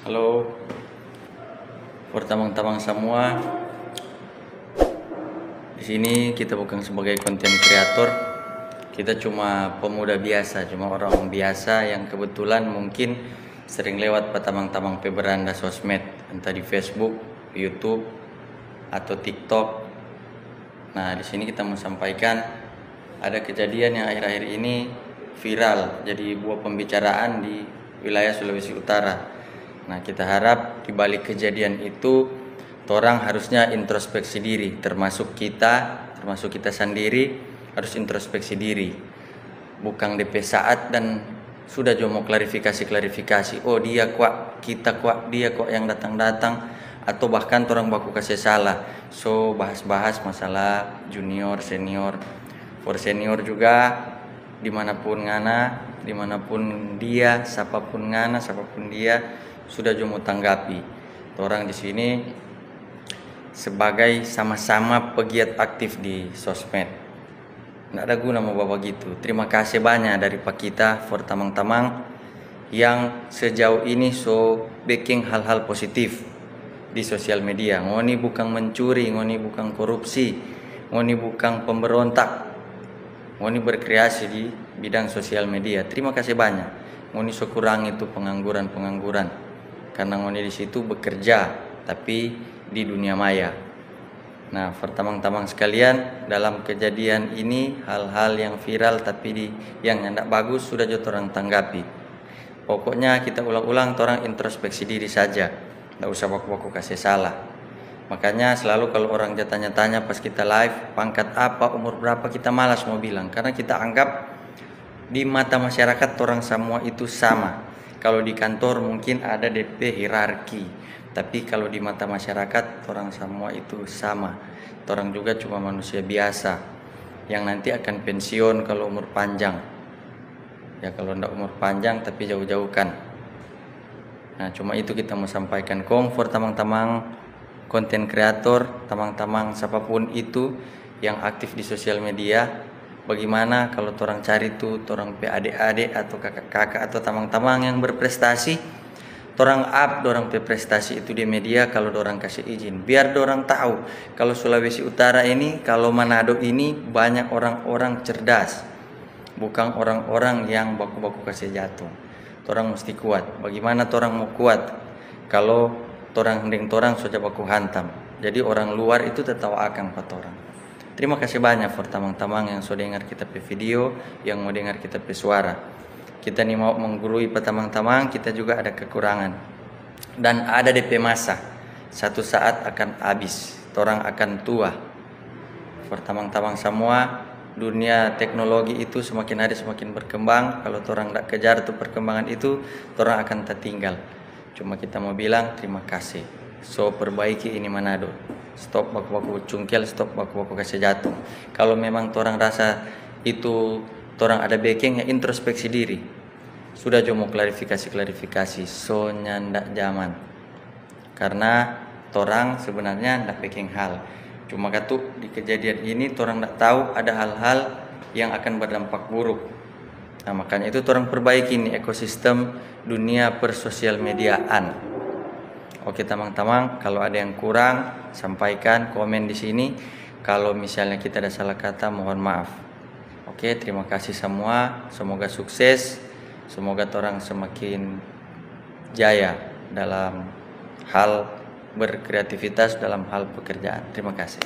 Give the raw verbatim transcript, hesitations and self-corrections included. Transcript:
Halo, for tamang-tamang samua. Di sini kita bukan sebagai konten kreator, kita cuma pemuda biasa, cuma orang biasa yang kebetulan mungkin sering lewat pa tamang-tamang pe beranda sosmed, entah di Facebook, YouTube, atau TikTok. Nah, di sini kita mau sampaikan ada kejadian yang akhir-akhir ini viral, jadi buah pembicaraan di wilayah Sulawesi Utara. Nah, kita harap di balik kejadian itu, torang harusnya introspeksi diri, termasuk kita, termasuk kita sandiri harus introspeksi diri. Bukang depe saat dan sudah jo mo klarifikasi-klarifikasi. Oh, dia kwa, kita kwa, dia kwa yang datang-datang, atau bahkan torang baku kase salah. So, bahas-bahas masalah junior, senior. For senior juga, dimanapun ngana, dimanapun dia, sapapun ngana, sapapun dia, sudah jo mo tanggapi. Torang di sini sebagai sama-sama pegiat aktif di sosmed. Ndak ada guna mo babagitu. Terima kasih banya dari pa kita for tamang-tamang yang sejauh ini so beking hal-hal positif di sosial media. Ngoni bukang mencuri, ngoni bukang korupsi, ngoni bukang pemberontak. Ngoni berkreasi di bidang sosial media. Terima kasih banya. Ngoni so kurangi tu pengangguran-pengangguran. Karena ngoni di situ bekerja, tapi di dunia maya. Nah, for tamang-tamang sekalian, dalam kejadian ini hal-hal yang viral tapi di, yang nyanda bagus sudah jo torang tanggapi. Pokoknya kita ulang-ulang, torang introspeksi diri saja, nda usah baku-baku kase salah. Makanya selalu kalau orang ja tanya-tanya pas kita live, pangkat apa, umur berapa, kita malas mo bilang, karena kita anggap di mata masyarakat torang samua itu sama. Kalau di kantor mungkin ada depe hierarki, tapi kalau di mata masyarakat torang samua itu sama. Torang juga cuma manusia biasa yang nanti akan pensiun kalau umur panjang. Ya, kalau ndak umur panjang tapi jauh-jauhkan. Nah, cuma itu kita mau sampaikan. Kong for tamang-tamang konten kreator, tamang-tamang sapapun itu yang aktif di sosial media, bagaimana kalau torang cari tu torang pe ade-ade atau kaka-kaka atau tamang-tamang yang berprestasi, torang up dorang pe prestasi itu di media kalau dorang kase izin. Biar dorang tahu kalau Sulawesi Utara ini, kalau Manado ini banyak orang-orang cerdas, bukang orang-orang yang baku-baku kase jatung. Torang musti kuat. Bagaimana torang mo kuat kalau torang deng torang so ja baku hantam? Jadi orang luar itu tatawa akang pa torang. Terima kasih banya for tamang-tamang yang so dengar kita pe video, yang mo dengar kita pe suara. Kita nimau menggurui pa tamang-tamang, kita juga ada kekurangan. Dan ada depe masa. Satu saat akan abis. Torang akan tua. For tamang-tamang samua, dunia teknologi itu semakin hari semakin berkembang. Kalau torang ndak kejar tu perkembangan itu, torang akan tatinggal. Cuma kita mo bilang terima kasih. So perbaiki ini Manado. Stop baku-baku cungkel, stop baku-baku kase jatung. Kalau memang torang rasa itu torang ada bekeng, ya introspeksi diri. Sudah jo mo klarifikasi-klarifikasi, so nyanda jaman. Karena torang sebenarnya ndak bekeng hal. Cuma katu di kejadian ini torang ndak tahu ada hal-hal yang akan berdampak buruk. Nah, makanya itu torang perbaiki nih ekosistem dunia persosial mediaan. Oke, tamang-tamang, kalau ada yang kurang, sampaikan komen di sini. Kalau misalnya kita ada salah kata, mohon maaf. Oke, terima kasih semua. Semoga sukses. Semoga torang semakin jaya dalam hal berkreativitas, dalam hal pekerjaan. Terima kasih.